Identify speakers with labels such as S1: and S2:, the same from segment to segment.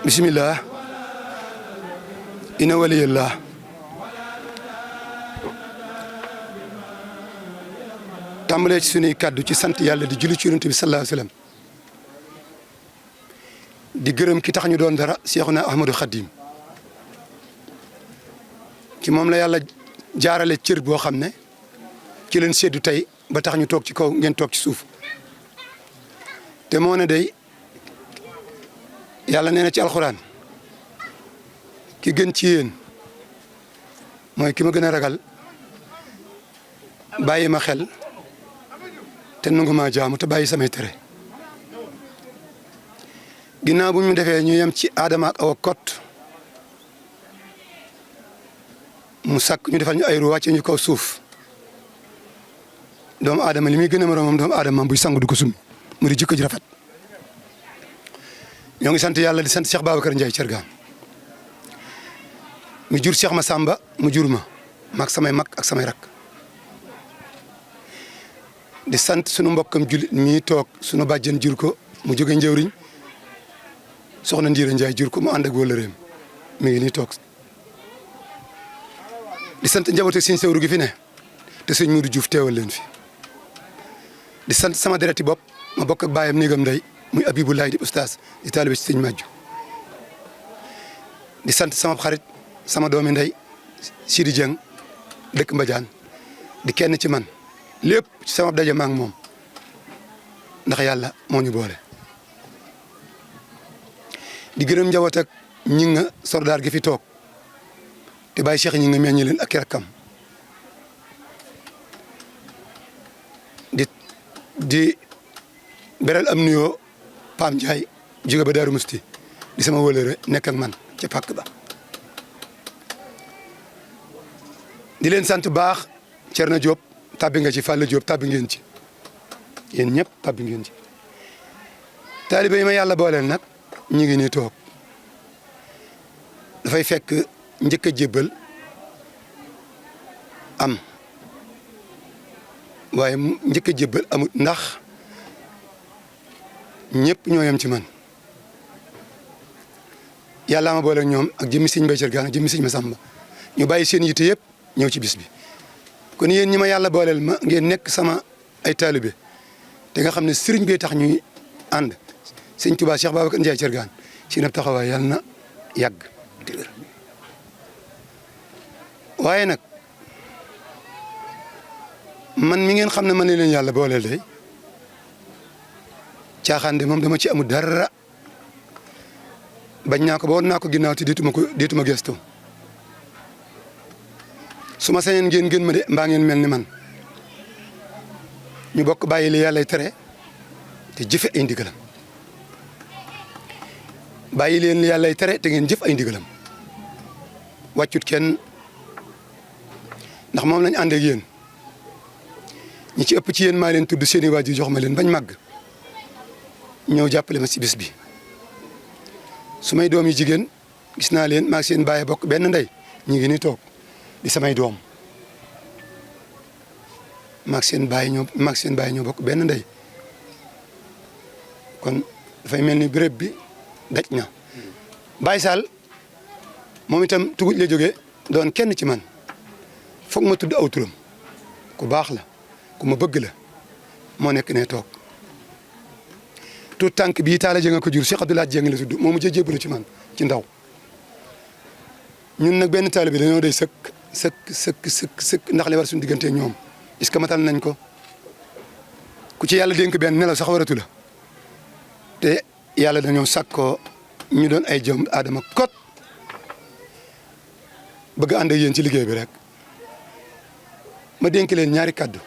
S1: bismillah ina waliyallah tàmbalee ci sunuy kàddu ci sant yàlla di julli ci yonent bi sallallahu alayhi wasallam di gërëm ki tax ñu doon dara Seexuna Ahmadou Khadim ci moom la yàlla jaarale cër boo xam ne ci leen seddu tey ba tax ñu toog ci kaw ngeen toog ci suuf te moo ne day yàlla nee na ci alxuraan ki gën ci yéen mooy ki ma gën a ragal bàyyi ma xel te nangu maa jaamu te bàyyi samay tere ginnaaw bu ñu defee ñu yem ci Adama ak Awa kot mu sàkk ñu defal ñu ay ru wàcce ñu kaw suuf doomu Adama li muy gën a moroomam doomu Adama buy sangu du ko summi mu di jikko ji rafet ñoo ngi sant yàlla di sant Cheikh Babacar Ndiaye Thiergane mu jur Cheikh Massamba mu jur ma maag samay mag ak samay rak di sant sunu mbokkam jullit mi toog sunu bàjjen jur ko mu jóge njëwriñ soxna Ndiira Ndiaye jur ko mu ànd ak wóllëreem mi ngi nii toog di sant njabootu sëñ Sewru gi fi ne te sëñ Modou Diouf teewal leen fi di sant sama dereti bopp ma bokk ak baayam néegam ndey muy Abibulaay di ustaas di taalibe ci sëñ Màjju di sant sama xarit sama doomi ndey Sidi Dieng dëkk Mbadiane di kenn ci man lépp ci sama daje ma ak moom ndax yàlla moo ñu boole. di gërëm njaboot ak ñi nga soldaar gi fi toog te bàyyi Cheikh ñi nga meññi leen ak rakkam di beral am nuyoo Pam Ndiaye jóge ba Daaru Musti di sama wëlëre nekk ak man ca pàkk ba. di leen sant baax Thierno Diop tabbi nga ci Fallou Diop tabbi ngeen ci yéen ñëpp tabbi ngeen ci. taalibe yi ma yàlla booleel nag ñu ngi nii toog dafay fekk njëkk a jébbal am waaye njëkk a jébbal amut ndax ñëpp ñoo yem ci man yàlla ma boole ak ñoom ak jëmmi sëñ Mbay Cergaan ak jëmmi sëñ Masamba ñu bàyyi seen yitte yëpp ñëw ci bis bi. kon yéen ñi ma yàlla booleel ma ngeen nekk sama ay taalibe te nga xam ne sëriñ bi tax ñuy ànd sëñ Touba Cheikh Babacar Ndiaye Cergaan ci nab taxawaay yàlla na yàgg te wér waaye nag man mi ngeen xam ne man ne leen yàlla booleel day caaxaan de moom dama ci amul dara bañ naa ko ba woon naa ko ginnaaw te deetuma gestu su ma sañoon ngeen gën ma de mbaa ngeen mel ni man ñu bokk bàyyi li yàlla tere te jëfe ay ndigalam bàyyi leen li yàlla tere te ngeen jëf ay ndigalam wàccut kenn ndax moom lañ ànd ak yéen ñi ci ëpp ci yéen maa leen tudd seen i waajur jox ma leen bañ màgg ñëw jàppale ma si bis bi su may doom yi jigéen gis naa leen maag seen baay bokk benn ndey ñu ngi ni toog di samay doom maag seen baay ñoo bokk benn ndey kon dafay mel ni béréb bi daj na. Baye Sall moom itam tuguj la jógee doon kenn ci man foog ma tudd aw turam ku baax la ku ma bëgg la moo nekk ne toog tout tànk bii Talla Dieng ko jur Cheikh Abdoulaye Dieng la tudd moo mujjee jébbalu ci man ci ndaw ñun nag benn taalibe bi dañoo day sëkk ndax li war suñu diggante ñoom est-ce que matal nañ ko ku ci yàlla dénk benn nelaw sax waratu la te yàlla dañoo sàkkoo ñu doon ay jëm aadama kot bëgg ànd ak yéen ci liggéey bi rek ma dénk leen ñaari kàddu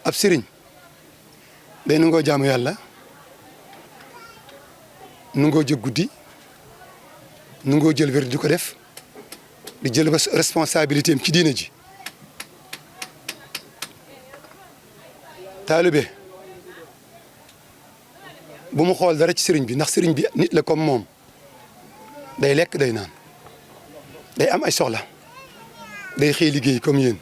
S1: ab sëriñ day nangoo jaamu yàlla nangoo jóg guddi nangoo jël wér di ko def di jël responsabilité am ci diine ji taalibe bu mu xool dara ci sëriñ bi ndax sëriñ bi nit la comme moom day lekk day naan day am ay soxla day xëy liggéey comme yéen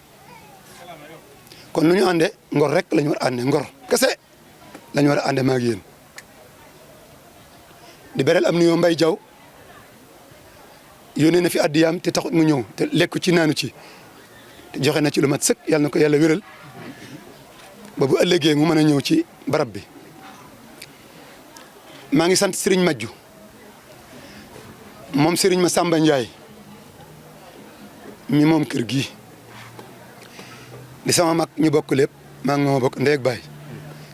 S1: kon nu ñu àndee ngor rek la ñu war a àndee ngor kese la ñu war a àndee maag yéen di berel am nuyoo Mbay Jaw yónnee na fi addiyaam te taxut mu ñëw te lekku ci naanu ci te joxe na ci lu mat sëkk yàlla na ko yàlla wéral ba bu ëllëgee mu mën a ñëw ci barab bi. maa ngi sant Serigne Majju moom Serigne Masamba Ndiaye mi moom kër gi di sama mag ñu bokk lépp maa ngi moo bokk ndey ak baay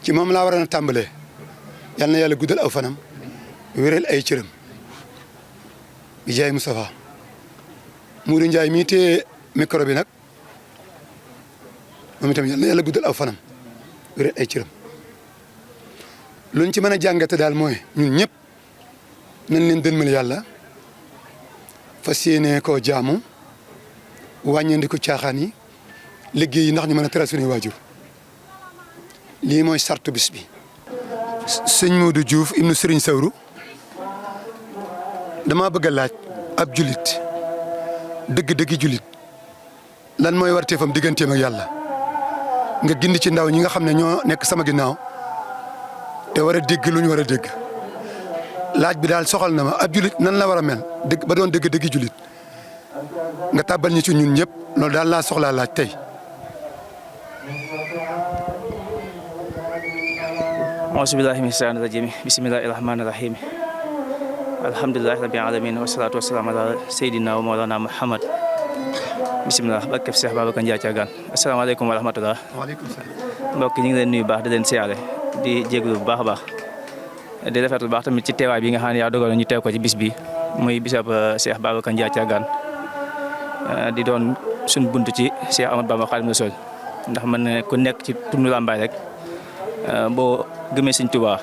S1: ci moom laa waroon a tàmbalee yal na yàlla guddal aw fanam wéral ay cëram bi jaay Moustapha Mourou Ndiaye mii téye micro bi nag moom itam yal na yàlla guddal aw fanam wéral ay cëram luñ ci mën a jàngate daal mooy ñun ñëpp nañ leen dënmal yàlla fas yéene koo jaamu wàññeenti ko caaxaan yi liggéey yi ndax ñu mën a teral suñuy waajur lii mooy sartu bis bi. sëñ Modou Diouf ibnu Serigne Sawru damaa bëgg a laaj ab julit dëgg-dëggi julit lan mooy warteefam digganteem ak yàlla nga gindi ci ndaw ñi nga xam ne ñoo nekk sama ginnaaw. te war a dégg lu ñu war a dégg laaj bi daal soxal na ma ab julit nan la war a mel dégg ba doon dégg julit nga tàbbal ñi ci ñun ñëpp loolu daal laa soxlaa laaj tey.
S2: Auzubillahi mina shaytaani rajiim bismillahi rahmaani rahiim alhamdulillahi rabbil alamin wasalaatu wasalaamu ala seydina wa mawlana Muhammad bisimilah barkeb Cheikh Babacar Ndiaye Thiargane asalaamaaleykum wa rahmatulah.
S1: waaleykum salaam.
S2: mbokk ñu ngi leen nuyu baax di leen siyaare di jégalu bu baax a baax di rafetlu bu baax tamit ci teewaay bi nga xam ne yaa dogal ñu teew ko ci bis bi muy bisab Cheikh Babacar Ndiaye Thiargane di doon suñ bunt ci Cheikh Ahmadou Bamba Khadimu Rasuul ndax man ne ku nekk ci tund Lambaye rek boo gëmee Sëñ Tuubaa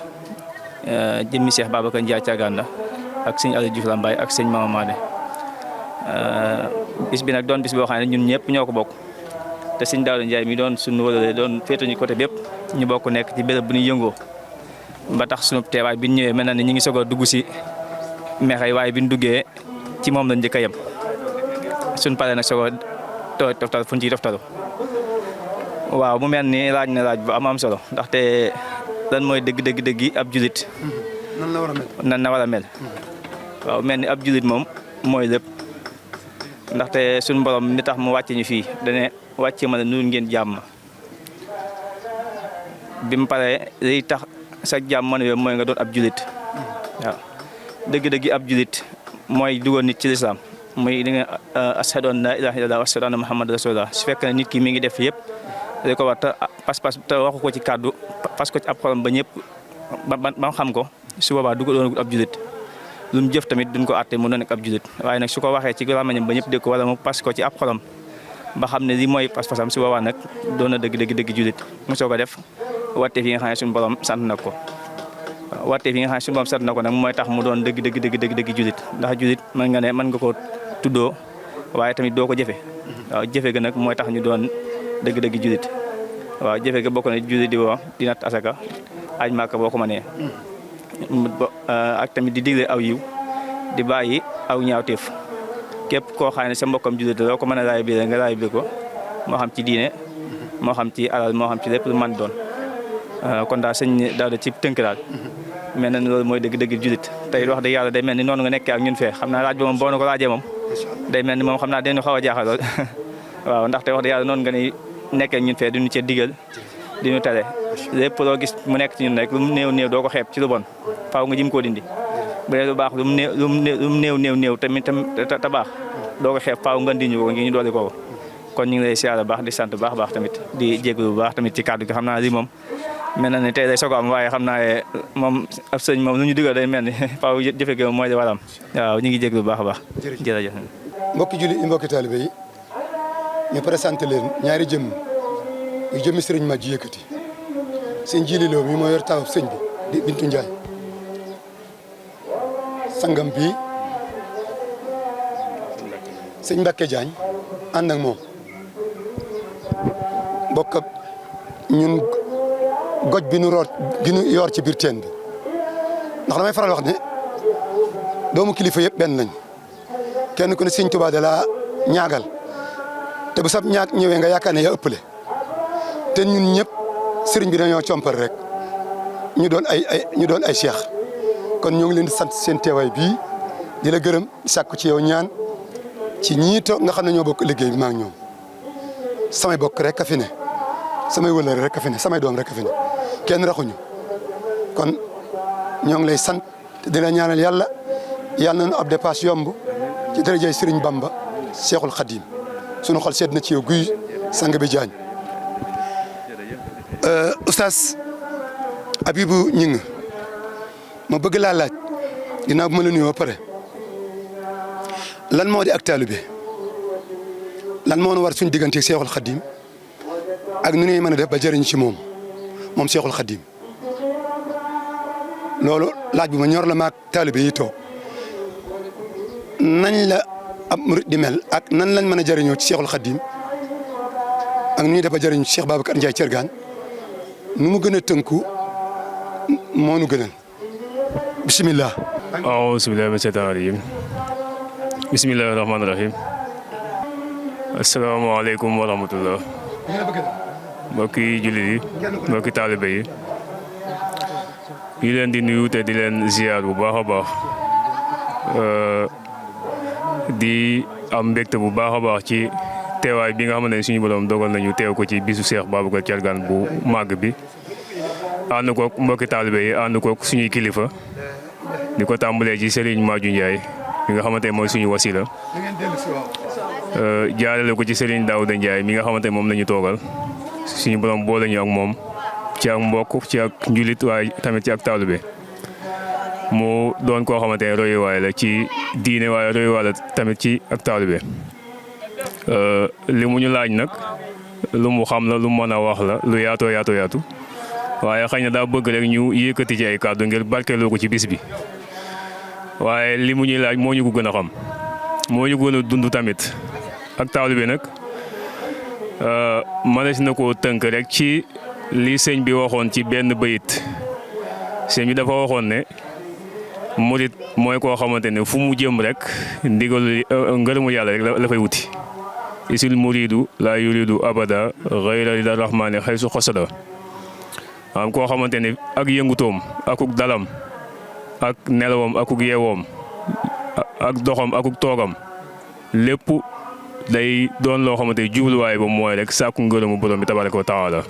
S2: jëmmi Cheikh Babacar Ndiaye Thiargane la ak sëñ Aliou Diouf Lambaye ak sëñ Mama Mané bis bi nag doon bis boo xam ne ñun ñëpp ñoo ko bokk te sëñ Daouda Ndiaye mi doon suñu wëlale doon féetuñu côté bépp ñu bokk nekk ci béréb bu ñuy yëngoo ba tax sunu teewaay bi ñu ñëwee mel na ni ñu ngi soog a dugg si Mekhe waaye bi ñu duggee ci moom lañ njëkk a yem suñ paree nag soog a toftal fu ñu ciy toftalu waaw mu mel ni laaj na laaj bu am solo ndaxte lan mooy dëgg yi ab julit
S1: nan la war a mel.
S2: nan la war a mel waaw mel ni ab julit moom mooy lépp ndaxte suñu borom ni tax mu wàcce ñu fii dane wàcce ma ne nu ngeen jàmm bi mu paree liy tax sa jàmm mën a yóbbu mooy nga doon ab julit waaw dëgg-dëgg ab julit mooy dugal nit ci lislaam muy li nga ashhadu an laa ilaaha illallaah wa ashhadu anna muhammadan rasuulullaah su fekkee ne nit ki mi ngi def yëpp da ko war te pas-pas te waxu ko ci kàddu pas ko ci ab xolam ba ñëpp ba xam ko su boobaa du ko doon ab julit lu mu jëf tamit duñ ko àtte mu doon nekk ab julit waaye nag su ko waxee ci làmmiñam ba ñëpp dégg ko wala mu pas ko ci ab xolam ba xam ne li mooy pas-pasam su boobaa nag doon na dëgg julit mu soog a def warteef yi nga xam ne suñu borom sant na ko warteef yi nga xam ne suñu borom sant na ko nag mooy tax mu doon dëgg julit ndax julit mën nga ko tuddoo waaye tamit doo ko jëfe waaw jëfe ga nag mooy tax ñu doon dëgg julit waaw jëfe ga bokk na julit di woo di natt asaka aj Màkka boo ko mënee ak tamit di digle aw yiw di bàyyi aw ñaawteef képp koo xam ne sa mbokkam julit loo ko mën a laaj biir nga laaj biir ko moo xam ci diine moo xam ci alal moo xam ci lépp lu man doon kon daal sëñ Daouda ci tënk daal mel na ni loolu mooy dëgg julit tey wax dëgg yàlla day mel ni noonu nga nekkee ak ñun fee xam naa laaj ba moom boo na ko laajee moom day mel ni moom xam naa dañu xaw a jaaxal lool waaw ndaxte wax dëgg yàlla noonu nga ni nekkee ak ñun fee duñu cee digal di ñu tere lépp loo gis mu nekk ci ñun rek lu mu néew doo ko xeeb ci lu bon faaw nga jëm koo dindi bu dee lu baax lu mu néew tamit te baax doo ko xeeb faaw nga dindi ko ngi ñu doole ko kon ñu ngi lay siyaare baax di sant baax tamit di jégalu bu baax tamit ci kàddu gi xam naa lii moom mel na ni tey day soog am waaye xam naa moom ab sëñ moom lu ñu digal day mel ni faaw jëfe gi mooy li waram waaw ñu ngi jégalu bu baax a baax jërëjëf
S1: mbokki julli yi mbokki taalibe yi ñu présenté leen ñaari jëmm yu jëmmi sëriñ ma ji yëkkati sëñ Jili Lo mi moo yor taw sëñ bi di Bintu Njaay sangam bi sëñ Mbàkke Jaañ ànd ak moom bokk ak ñun goj bi nu root gi nu yor ci biir teen bi ndax damay faral wax ne doomu kilifa yëpp benn lañ kenn ku ne sëñ Tuubaa da la ñaagal te bu sab ñaag ñëwee nga yaakaar ne yaa ëppale te ñun ñëpp sëriñ bi dañoo compal rek ñu doon ay cheikh kon ñoo ngi leen di sant seen teewaay bii di la gërëm di sàkku ci yow ñaan ci ñii toog nga xam ne ñoo bokk liggéey bi maa ngi ñoom samay bokk rek a fi ne samay wëllëre rek a fi ne samay doom rek a fi ne kenn raxuñu kon ñoo ngi lay sant te di la ñaanal yàlla nañu ab dépasse yomb ci darajay Sëriñ Bamba Cheikhul Khadim sunu xol seet na ci yow guy sang bi jaañ Oustaz Abibou Gningue ma bëgg laa laaj ginnaaw bu ma la nuyoo ba pare lan moo di ak taalibe lan moo nu war suñu diggante Cheikhul Khadim ak nu ñuy mën a def ba jëriñ ci moom Cheikhul Khadim loolu laaj bu ma ñor la maag taalibe yi toog nañ la ab murid di mel ak nan lañ mën a jëriñoo ci Cheikhul Khadim ak nu ñuy def ba jëriñ Cheikh Babacar Ndiaye Thiargane nu mu gën a tënku moo nu gënal bisimilah.
S3: auzu billaahi mina shaytaani rajiim bismillaahi rahmaani rahiim asalaamaaleykum wa rahmatullah mbokki jullit yi mbokki taalibe yi ñu leen di nuyu te di leen ziar bu baax a baax di am mbégte bu baax a baax ci teewaay bi nga xamante ne suñu borom dogal nañu teew ko ci bisu Cheikh Babacar Thiargane bu màgg bi ànd koog mbokki taalibe yi ànd koog suñuy kilifa di ko tàmbalee ci Serigne Madiou Ndiaye mi nga xamante ne mooy suñu wasila jaarale ko ci Serigne Daouda Ndiaye mi nga xamante ne moom la ñu toogal suñu borom boole ñu ak moom ci ak mbokk ci ak njulit waaye tamit ci ak taalibe mu doon koo xamante ne royuwaay la ci diine waaye royuwaay la tamit ci ak taalibe li mu ñu laaj nag lu mu xam la lu mën a wax la lu yaatu waaye xëy na daa bëgg rek ñu yëkkati ci ay kàddu ngir barkeeloo ko ci bis bi waaye li mu ñuy laaj moo ñu ko gën a xam moo ñu gën a dund tamit ak taalibe nag mënees na koo tënk rek ci li sëñ bi waxoon ci benn bayit sëñ bi dafa waxoon ne murit mooy koo xamante ne fu mu jëm rek ndigal ngërëmu yàlla rek la fay wuti isil muridu la yuridu abada ghayra rida rahmani xaysu xosada am koo xamante ne ak yëngutoom akuk dalam ak nelawam akuk yeewoom ak doxam akuk toogam lépp day doon loo xamante ne jubluwaay ba mooy rek sàkku ngërëmu borom bi tabaraka wa taala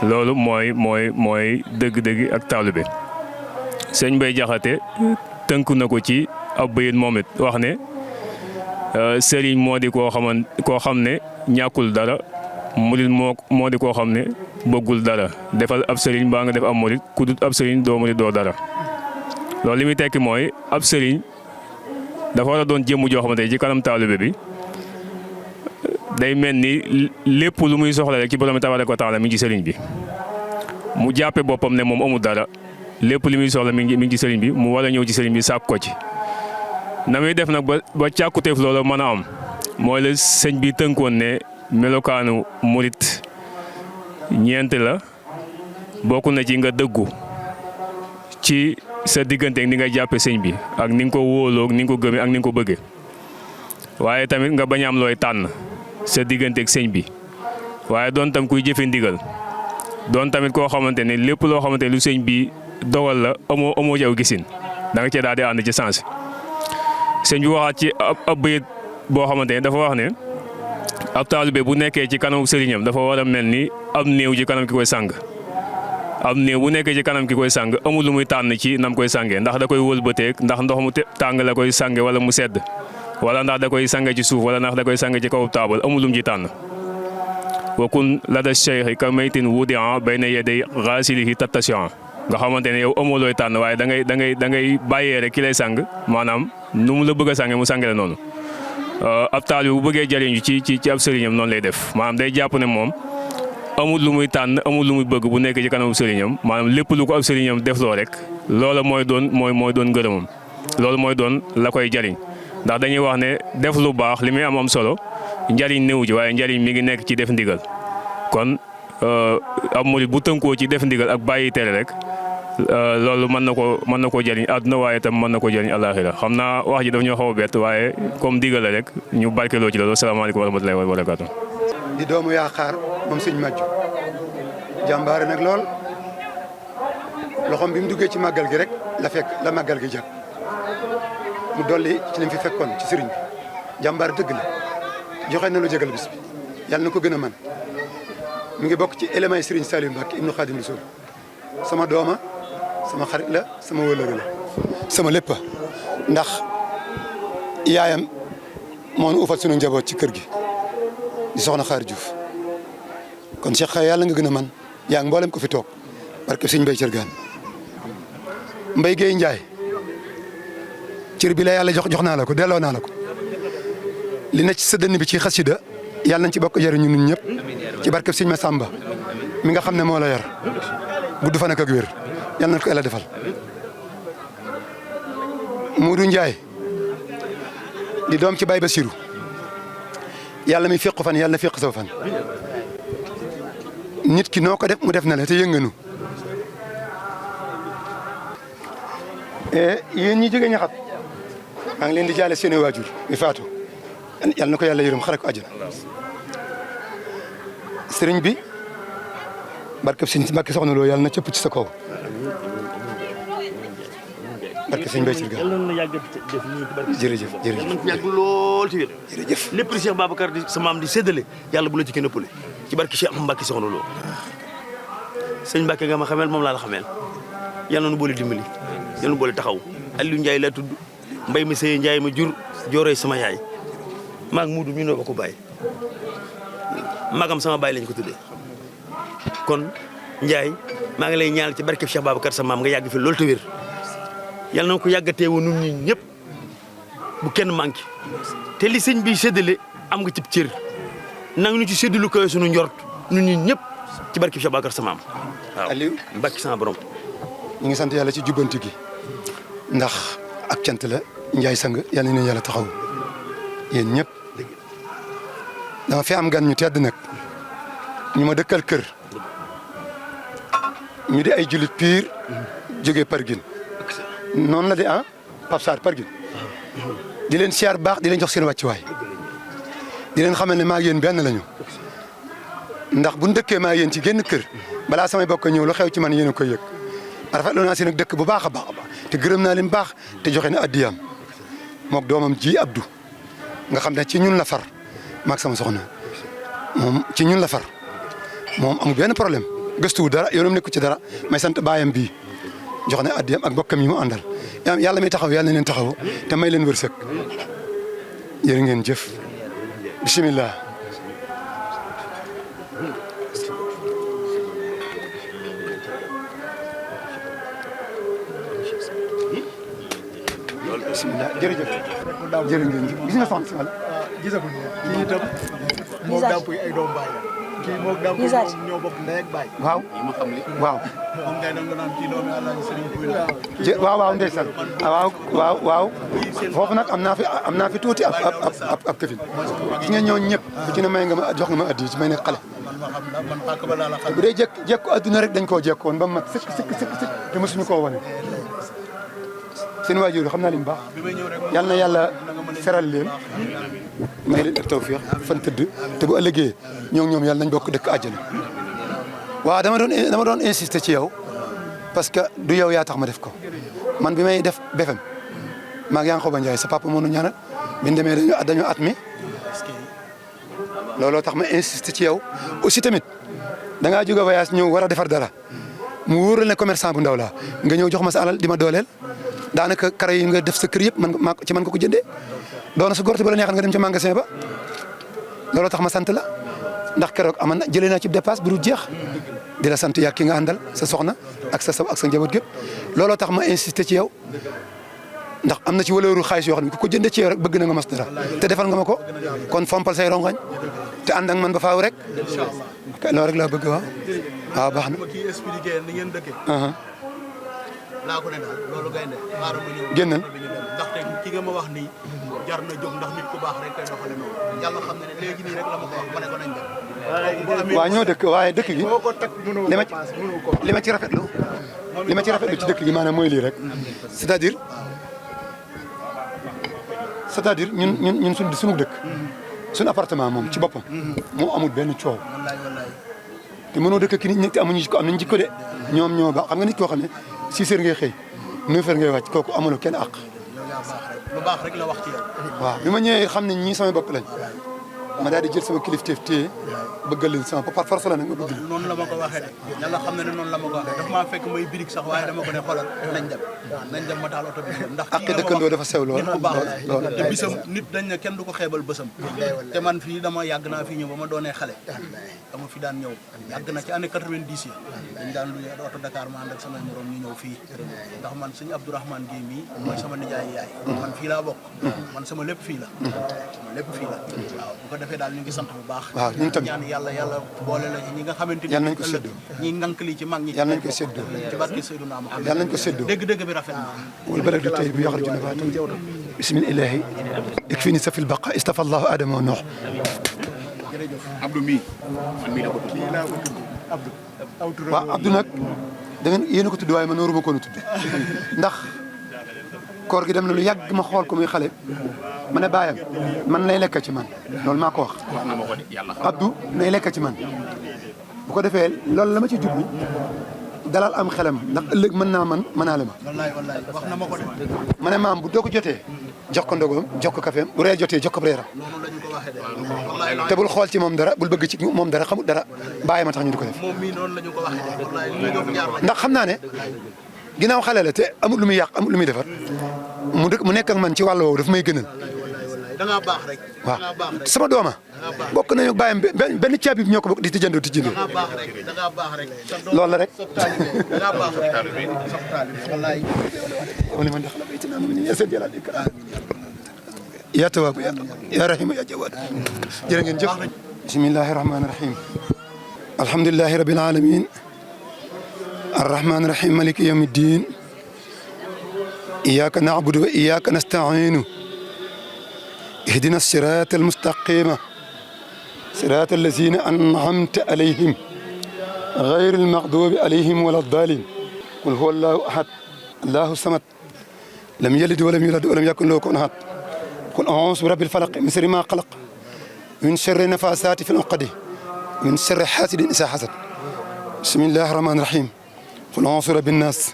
S3: loolu mooy dëgg-dëgg ak taalibe sëñ Bay Jaxate tënk na ko ci ab bayit moom it wax ne sëriñ moo di koo xam ne ñàkkul dara murit moo di koo xam ne bëggul dara defal ab sëriñ baa nga def ab murit ku dut ab sëriñ doo murit doo dara loolu li muy tekki mooy ab sëriñ dafa war a doon jëmm joo xamante ci kanam taalibe bi day mel ni lépp lu muy soxla rek ci borom bi tabaaraka wa taala mi ngi ci sëriñ bi mu jàppe boppam ne moom amul dara lépp li muy soxla mi ngi ci sëriñ bi mu war a ñëw ci sëriñ bi sàkk ko ci na muy def nag ba càkkuteef loolu mën a am mooy la sëñ bi tënkoon ne melokaanu murit ñeent la bokk na ci nga dëggu ci sa diggante ni nga jàppe sëñ bi ak ni nga ko wóoloo ni nga ko gëmee ak ni nga ko bëggee waaye tamit nga bañ am looy tànn sa digganteeg sëñ bi waaye doon tam kuy jëfe ndigal doon tamit koo xamante ne lépp loo xamante ne lu sëñ bi dogal la amoo ci aw gisin da nga cee daal di ànd ci sens sëñ bi waxaat ci ab bayit boo xamante ne dafa wax ne ab taalibe bu nekkee ci kanamu sëriñam dafa war a mel ni am néew ci kanam ki koy sàng am néew bu nekkee ci kanam ki koy sàng amul lu muy tànn ci nam koy sàngee ndax da koy wëlbateeg ndax ndox mu tàng la koy sànge wala mu sedd wala ndax da koy sànge ci suuf wala ndax da koy sànge ci kaw taabal amul lu mu ci tànn wa kun lada cheikhi ka maytin wudia bayna yaday ghasilihi tattasian nga xamante ne yow amoo looy tànn waaye da ngay bàyyee rek ki lay sàng maanaam nu mu la bëgg a sànge mu sànge la noonu ab taalibe bu bëggee jariñu ci ab sëriñam noonu lay def maanaam day jàpp ne moom amul lu muy tànn amul lu muy bëgg bu nekk ci kanamu sëriñam maanaam lépp lu ko ab sëriñam def loo rek loola mooy doon ngërëmam loolu mooy doon la koy jariñ ndax dañuy wax ne def lu baax li muy am solo njariñ néew ji waaye njariñ mi ngi nekk ci def ndigal kon ab murit bu tënkoo ci def ndigal ak bàyyi tere rek loolu mën na koo jëriñ àdduna waaye tam mën na koo jëriñ àllaaxira xam naa wax ji dafa ñoo xaw a bett waaye comme digal la rek ñu barkeloo ci loolu asalaamaaleykum wa rahmatulahi wa barakaatu.
S1: di doomu yaakaar moom sëñ Madiou jàmbaare nag lool loxoom bi mu duggee ci màggal gi rek la màggal gi jag mu dolli ci li mu fi fekkoon ci sëriñ bi jàmbaar dëgg la joxe na lu jégal bis bi yàlla na ko gën a man mi ngi bokk ci éléments yi Serigne Saliou Mbacké ibnu Khadim Rasoul sama dooma sama xarit la sama wëllëre la sama lépp ndax yaayam moo nu ufal sunu njaboot ci kër gi di soxna Xaar Diouf kon Cheikh Xaye yàlla nga gën a man yaa ngi mboolem ko fi toog barke Sëñ Mbay Cërgaan Mbay Géey Njaay cër bi la yàlla jox naa la ko delloo naa la ko li ne ci sa dënn bi ci xasida yàlla nañ ci bokk jëriñu ñun ñëpp ci barke Sëñ Masamba mi nga xam ne moo la yar gudd fan ak wér yàlla na ko yàlla defal Muudu Njaay di doom ci Baay Basiru yàlla mi féq fan yàlla na féq saw fan nit ki noo ko def mu def na la te yënganu yéen ñi jóge ñaxat maa ngi leen di jaale seeni waajur mi faatu yàlla na ko yàlla yërëm xare ko àjjana sëriñ bi barke Mbàkke soxna Lo yàlla na cëpp ci sa kaw barke sëñ Mbay Sirga jërëjëf jërëjëf
S4: yàgg lool ci wér
S1: jërëjëf
S4: lépp li Cheikh Babacar di sa maam di séddale yàlla bu la ci kenn ëppale ci barke Cheikh Mbàkke soxna Lo sëñ Mbacke nga ma xamel moom laa la xamel yal na nu boole dimbali yal na nu boole taxaw Aliou Ndiaye laa tudd mbay mi sëy Ndiaye ma jur jooree sama yaay maa ngi muudu ñu noo ba ko bàyyi magam sama baay lañ ko tuddee kon Ndiaye maa ngi lay ñaanal ci barkeb Cheikh Babacar sa maam nga yàgg fi loolu te wér yal na ko yàggatee woon ñun ñi ñëpp bu kenn manqué te li sëñ bi séddale am nga cib cër nang ñu ci séddalu ko suñu njort ñun ñi ñëpp ci barkeb Cheikh Babacar sa maam waaw
S1: Aliou
S4: mbàkki sama borom
S1: ñu ngi sant yàlla ci jubbanti gi ndax ak cant la Ndiaye sang yàlla na yàlla taxaw yéen ñëpp dama fi am gan ñu tedd nag ñu ma dëkkal kër ñu di ay jullit piir jógee Parguine noonu la de Pape Sarr Parguine di leen siyaar baax di leen jox seen wàccuwaay di leen xamal ne maa yéen benn lañu ndax bu ñu dëkkee maa yéen ci génn kër balaa samay bokk ñëw lu xew ci man yéen a koy yëg rafetlu naa seen ak dëkk bu baax a baax te gërëm naa leen baax te joxe na addiyaam mook doomam ji Abdou nga xam ne ci ñun la far maag sama soxna moom ci ñun la far moom amul benn problème gëstuwu dara yoonam nekku ci dara may sant baayam bii jox na addiyam ak bokkam yi mu àndal yàlla may taxaw yàlla na leen taxaw te may leen wërsëg jërë ngeen jëf bisimilah. bisimilah jërëjëf jërë ngeen jëf gis nga soxna si wàll.
S5: gisaguñ ne kii itam moom dàmp yi ay doom baay kii moom dàmp moom ñoo bokk ndey ak baay.
S1: waaw waaw.
S5: moom ngay dem nga naan kii doomi Alaaji Sëriñ Puy la.
S1: waaw waaw ndeysaan waaw foofu nag am naa fi tuuti ab këfin gis nga ñooñu ñëpp ku ci ne may nga ma jox nga ma addi ci may nekk xale.
S5: man pàkk ba laa la xam.
S1: bu dee jekku adduna rek dañ koo jekkoon ba mu mat sëkk te mosuñu koo wane. seen waajur xam naa leen baax yal na yàlla feral leen may leen ak tawfiix fan tëdd te bu ëllëgee ñoom yàlla nañ bokk dëkk àjjana. waaw dama doon insister ci yow parce que du yow yaa tax ma def ko man bi may def BFM maa ngi Yankhoba Ndiaye sa papa moo nu ñaanal bi ñu demee dañoo at mi looloo tax ma insister ci yow aussi tamit da ngaa jóge voyage ñëw war a defar dara mu wóoral ne commerçant bu ndaw laa nga ñëw jox ma sa alal di ma dooleel. daanaka kare yi nga def sa kër yëpp man ko jëndee doona sa gorte ba la neexal nga dem ca magasin ba looloo tax ma sant la ndax keroog aman na jëlee naa ci dépasse bu dul jeex di la sant yaa ki nga àndal sa soxna ak sa njaboot gépp looloo tax ma insisté ci yow ndax am na ci waleeru xaalis yoo xam ne ku ko jëndee ci yow rek bëgg na nga mas dara te defal nga ma ko kon fompal say rongañ te ànd ak man ba faaw rek loolu rek laa bëgg waaw baax na.
S5: kii expliqué ni ngeen dëkkee. laa ko ne daal loolu gaynde xaaral ma ñëw
S1: génnal
S5: ndaxte ki nga ma wax nii jar na jóg ndax nit ku baax rek koy doxale noonu yàlla xam ne ne léegi nii rek la ma ko wax ma ne ko nañ dem
S1: waaw ñoo dëkk waaye dëkk gi li ma ci rafetlu ci dëkk gi maanaam mooy lii rek c'est-à-dire ñun suñu dëkk suñu appartement moom ci boppam moo amul benn coow te mënoo dëkk ki nit te amuñu ko am nañ jikko de ñoom ñoo baax xam nga nit koo xam ne 6 heures ngay xëy 9 heures ngay wàcc kooku amuloo kenn àq.
S5: lu baax rek la wax ci yow.
S1: waaw bi ma ñëwee xam ne ñii samay bokk lañ ma daal di jël sama kilifteef téye bëggal leen sama par force la nag ma bëgg leen.
S5: noonu la ma ko waxee de yàlla xam na ne noonu la ma ko waxee daf maa fekk may birig sax waaye dama ko ne xoolal nañ dem ma taal oto bi ndax
S1: ak dëkkandoo dafa sew lool
S5: nit ku baax la te bisam nit dañ ne kenn du ko xeebal bësam te man fii dama yàgg naa fii ñëw ba ma doonee xale dama fi daan ñëw yàgg na ci année 90 yi dañ daan lu oto Dakar ma ànd ak samay morom ñu ñëw fii ndax man suñu Abdourahmane Guèye mii mooy sama nijaay yaay man fii laa bokk man sama lépp fii la waaw bu ko defee daal ñu ngi sant bu baax
S1: waaw ñun tamit
S5: ñaan yàlla boole la ñi nga xamante ni
S1: yàlla nañ ko séddoo
S5: ñi ngànk li ci mag ñi
S1: yàlla nañ ko séddoo
S5: ci barke Seydina Muhammad
S1: yàlla nañ ko séddoo
S5: dëgg bi rafet na
S1: wal baladu tayyib yaxruju nabaatuhu bismillahi ikfini safil baqa istafa allahu adama wa nuux
S6: Abdou mii man mii la ko tudd.
S1: waaw Abdou nag da ngeen yéen a ko tudd waaye man waruma ko tudd ndax koor gi dem na lu yàgg ma xool ko muy xale ma ne baayam man lay lekk ci man loolu maa ko wax.
S6: wax na ma ko de yàlla xam.
S1: Abdou nay lekk ci man bu ko defee loolu la ma ci jublu dalal am xelam ndax ëllëg mën naa man mënaale ma.
S5: wallaay wax na ma ko de
S1: ma ne maam bu doo ko jotee jox ko ndogoom jox ko kafeem bu reer jotee jox ko reeram
S5: waxee de wallaay
S1: te bul xool ci moom dara bul bëgg ci moom dara xamul dara bàyyi ma tax ñu di ko def
S5: moom mii noonu la ñu ko waxee de wallaay li ñu ko jaar la
S1: ndax xam naa ne ginnaaw xale la te amul lu muy yàq amul lu muy defar mu nekk ak man ci wàll woowu daf may gënal
S5: da ngaa baax rek
S1: waaw
S5: da ngaa baax rek
S1: sama dooma bokk nañu bàyyam benn caabi bi ñoo ko bokk di tëjandoo
S5: da ngaa baax rek da ngaa baax rek
S1: loolu la rek
S5: sob taalibe da ngaa baax rek sob taalibe wallaay
S1: wala man daxala baytina min yasir jalal ikram ya tawwab ya rahim ya jawad jërë ngeen jëf bismillahi rahmani rahim alhamdulillahi rabbil alamin arrahmani rahim maliki yawmi ddin iyyaka na'budu wa iyyaka nasta'inu اهدنا الصراط المستقيم صراط الذين أنعمت عليهم غير المغضوب عليهم ولا الضالين قل هو الله أحد الله الصمد لم يلد ولم يولد ولم يكن له كفوا أحد قل أعوذ برب الفلق من شر ما خلق من شر النفاثات في العقد من شر حاسد إذا حسد بسم الله الرحمن الرحيم قل أعوذ برب الناس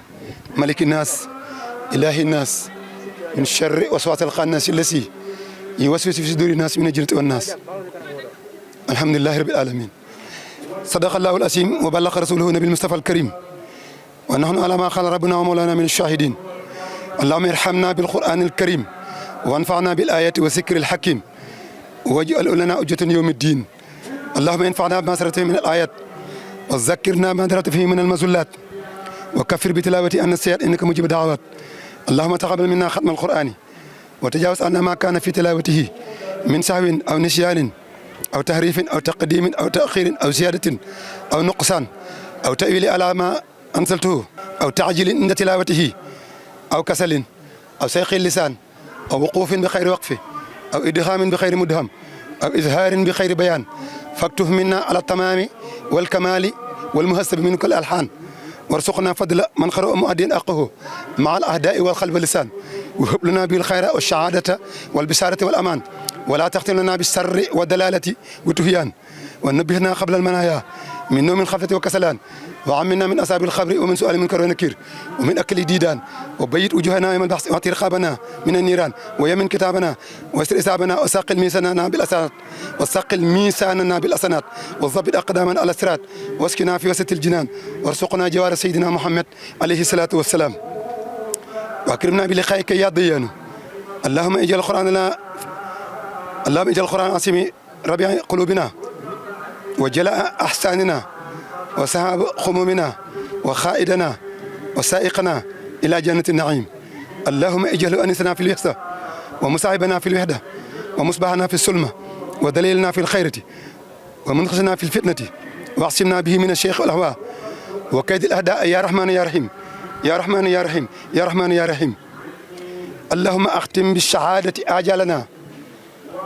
S1: ملك الناس إله الناس من شر وسواس الخناس الذي يوسوس في صدور الناس من الجنة والناس الحمد لله رب العالمين صدق الله العظيم وبلغ رسوله النبي المصطفى الكريم ونحن على ما قال ربنا ومولانا من الشاهدين اللهم ارحمنا بالقرآن الكريم وانفعنا بالآيات والذكر الحكيم واجعل لنا حجة يوم الدين اللهم انفعنا بما سرت من الآيات وذكرنا ما درت فيه من المزلات وكفر بتلاوة أن السيئات إنك مجيب دعوات اللهم تقبل منا ختم القرآن وتجاوز عنا ما كان في تلاوته من سهو أو نسيان أو تحريف أو تقديم أو تأخير أو زيادة أو نقصان أو تأويل على ما أنزلته أو تعجيل عند تلاوته أو كسل أو سيق اللسان أو وقوف بخير وقف أو إدغام بخير مدهم أو إظهار بخير بيان فاكتب منا على التمام والكمال والمهسب من كل الألحان وارزقنا فضل من قرأ مؤدين أقه مع الأهداء والقلب واللسان وهب لنا بالخير والسعادة والبشارة والأمان ولا تختم لنا بالسر والدلالة والتهيان ونبهنا قبل المنايا من نوم الخفة وكسلان وعمنا من أصحاب الخبر ومن سؤال منكر ونكير ومن أكل ديدان وبيت وجوهنا يوم البحث واعطي رقابنا من النيران ويمن كتابنا ويسر إسابنا وساقل ميزاننا بالأسنات وساقل ميزاننا بالأسنات وضبط أقدامنا على الصراط واسكنا في وسط الجنان وارزقنا جوار سيدنا محمد عليه الصلاة والسلام وأكرمنا بلقائك يا ضيان اللهم اجعل القرآن لنا اللهم اجعل القرآن عاصم ربيع قلوبنا وجلاء أحساننا وسحاب خمومنا وخائدنا وسائقنا إلى جنة النعيم اللهم اجعل أنسنا في الوحدة ومصاحبنا في الوحدة ومصباحنا في السلمة ودليلنا في الخيرة ومنقذنا في الفتنة واعصمنا به من الشيخ والأهواء وكيد الأعداء يا رحمن يا رحيم يا رحمن يا رحيم يا رحمن يا رحيم اللهم أختم بالشهادة آجالنا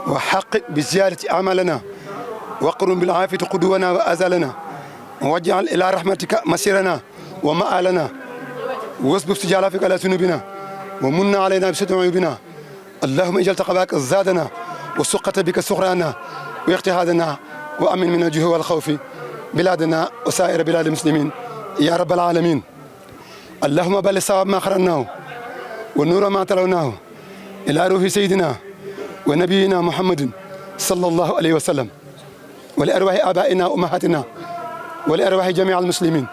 S1: وحقق بزيادة أعمالنا وقرن بالعافية قدونا وأزالنا واجعل إلى رحمتك مسيرنا ومآلنا واصبب سجالافك على ذنوبنا ومن علينا بستر عيوبنا اللهم اجعل تقواك زادنا وسقة بك سخرانا واجتهادنا وأمن من الجوع والخوف بلادنا وسائر بلاد المسلمين يا رب العالمين اللهم بلغ صواب ما قرأناه والنور ما تلوناه إلى روح سيدنا ونبينا محمد صلى الله عليه وسلم ولأرواح آبائنا وأمهاتنا ولأرواح جميع المسلمين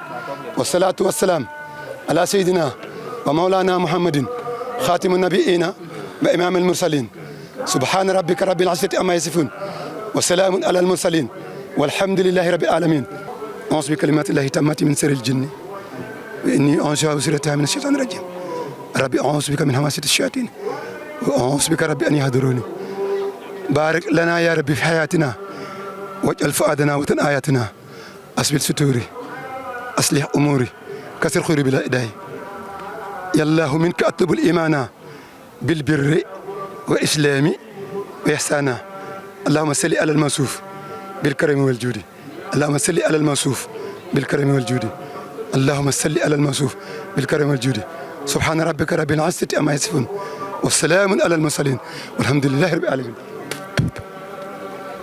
S1: والصلاة والسلام على سيدنا ومولانا محمد خاتم النبيين وإمام المرسلين سبحان ربك رب العزة عما يصفون وسلام على المرسلين والحمد لله رب العالمين أعوذ بكلمات الله التامات من شر الجن وإني أعوذ بسرتها من الشيطان الرجيم ربي أعوذ بك من همسات الشياطين وأعوذ بك ربي أن يهدروني بارك لنا يا ربي في حياتنا واجعل فؤادنا وطن آياتنا أسبل ستوري أصلح أموري كسر خيري بلا إداي يا الله منك أطلب الإيمان بالبر والإسلام وإحسانا اللهم صل على الموصوف بالكرم والجود اللهم صل على الموصوف بالكرم والجود اللهم صل على الموصوف بالكرم والجود سبحان ربك رب العزة عما يصفون والسلام على المرسلين والحمد لله رب العالمين